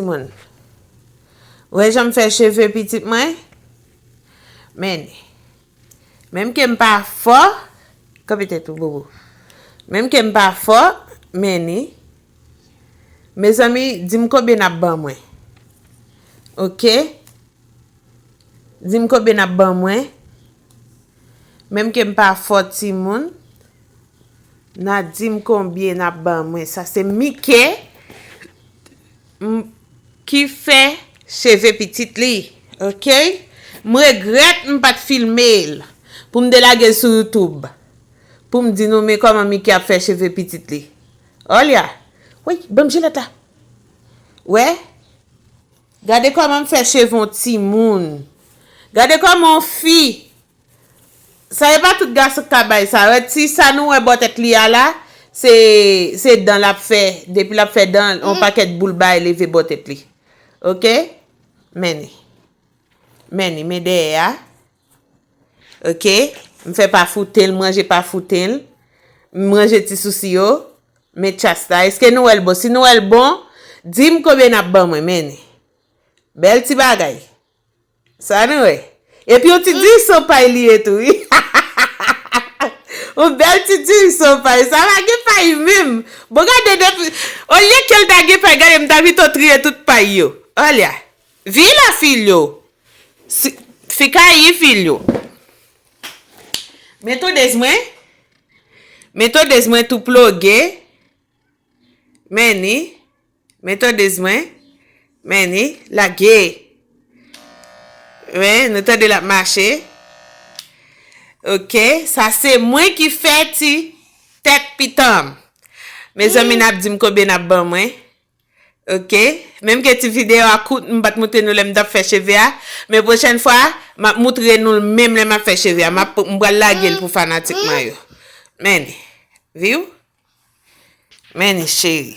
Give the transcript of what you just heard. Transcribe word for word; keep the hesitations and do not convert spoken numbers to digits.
Timoun. Ou wè jan m fè cheve pitit mwen? Men, menm ke m pa fò, kanpe tèt ou, bobo. Menm ke m pa fò, men ni. Mezanmi, di m konbyen n ap ban mwen. Oke? Di m konbyen n ap ban mwen. Menm ke m pa fò, timoun, n a di m konbyen n ap ban mwen. Sa se Mike m, ki fè cheve pitit li. Oke? M regrèt m pa t filme l pou m te lage l sou YouTube. Pou m di nou, men kòman Mike ap fè cheve pitit li. Olya. Wi, ban m jilèt la. Wè? Gade kòman m fè cheve yon timoun. Gade kòman yon fi. Sa e pa tout gason k ka bay sa. Wè ti sa nou wè bò tèt li a la, se, se dan l ap fè. Depi l ap fè dan, yon pakèt boul bay leve bò tèt li. Oke? Men ni. Men ni, men dèyè a. Oke? M fè pa fouten l, m ranje pa fouten l. M ranje ti sousi yo. Men tchas la. Èske nou wè l bon? Si nou wè l bon, di m konbyen n ap ban mwen, men ni. Bèl ti bagay. Sa nou wè? Epi yon ti dirèksyon pay li ye tou, wi. Yon bèl ti dirèksyon pay. Sa pa gen pay menm. Bon, gade depi, olye ke l ta gen pay, gade m ta pito triye tout pay yo. Olya. Vila filho. Si, fica aí, filho. Men tondez mwen. Men tondez mwen tou ploge. Men ni. Men tondez mwen. Men ni. Lage. Men, nou tande l ap mache. Oke. Sa se mwen ki fè ti tèt pitan m. Mezanmi, n ap di m konbyen n ap ban mwen. Oke? Menm ke ti videyo a kout, m pa t moutre nou lè m t ap fè cheve a. Men pwochèn fwa, m ap moutre nou l menm lè m ap fè cheve a. M ap, m pral lage l pou fanatik mwen yo. Men ni. Viw? Men ni, cheri.